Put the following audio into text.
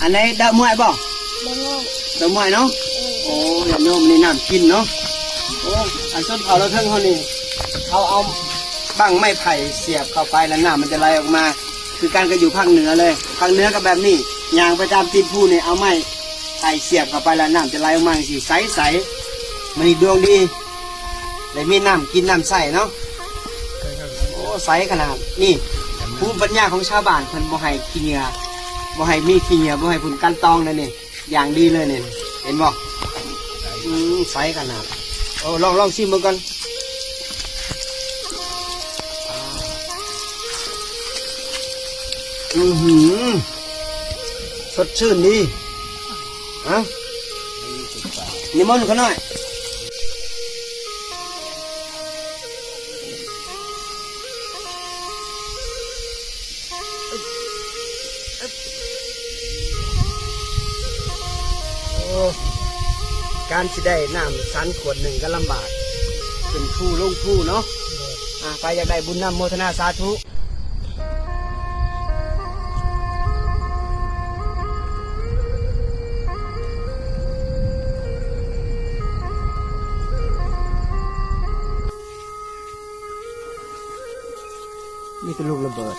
ອັນໃດ ດອກໝ້ວຍບໍ່? ດອກໝ້ວຍ ດອກໝ້ວຍເນາະ. ເອີ ໂອ້ ຍາດໂຍມ ນີ້ນ້ຳກິນເນາະ. ໂອ້ ອັນຊົນເຜົ່າລາວເທິງເຮົານີ້ ເຂົາເອົາບັ້ງໄມ້ໄຜ່ສຽບເຂົ້າໄປ ແລ້ວນ້ຳມັນຈະໄຫຼອອກມາ ຄືກັນກັບຢູ່ພາກເໜືອເລີຍ. ພາກເໜືອກໍແບບນີ້ ຍ່າງໄປຕາມຕີນພູນີ້ ເອົາໄມ້ໄຜ່ສຽບເຂົ້າໄປ ແລ້ວນ້ຳຈະໄຫຼອອກມາຈັ່ງຊີ້ ໃສໆ. ມື້ນີ້ດວງດີ ໄດ້ມີນ້ຳກິນນ້ຳໃຊ້ເນາະ. ໂອ້ ໃສຂະໜາດນີ້ ພູມປັນຍາຂອງຊາວບ້ານເພິ່ນບໍ່ໃຫ້ຂີ້ເຫຍື້ອ ບໍ່ໃຫ້ມີຂີ້ເຫຍື້ອ ບໍ່ໃຫ້ຝຸ່ນກັນຕອງເດ້ນີ້ ຢ່າງດີເລີຍນີ້ ເຫັນບໍ່? ອືມ ໃສຂະໜາດ. ໂອ້ ລອງ ລອງຊີມເບິ່ງກ່ອນ. ອືຫື ສົດຊື່ນດີ. ເອົ້າ ນິມົນຂ້ານ້ອຍ. ໂອ້ ການຊິໄດ້ນ້ຳສັນຂວດໜຶ່ງກໍລຳບາກ ຂຶ້ນພູລົງພູເນາະ. ອ່າ ໃຜຢາກໄດ້ບຸນນຳ ໂມທະນາສາທຸ. ມີແຕ່ລູກລະເບີດ.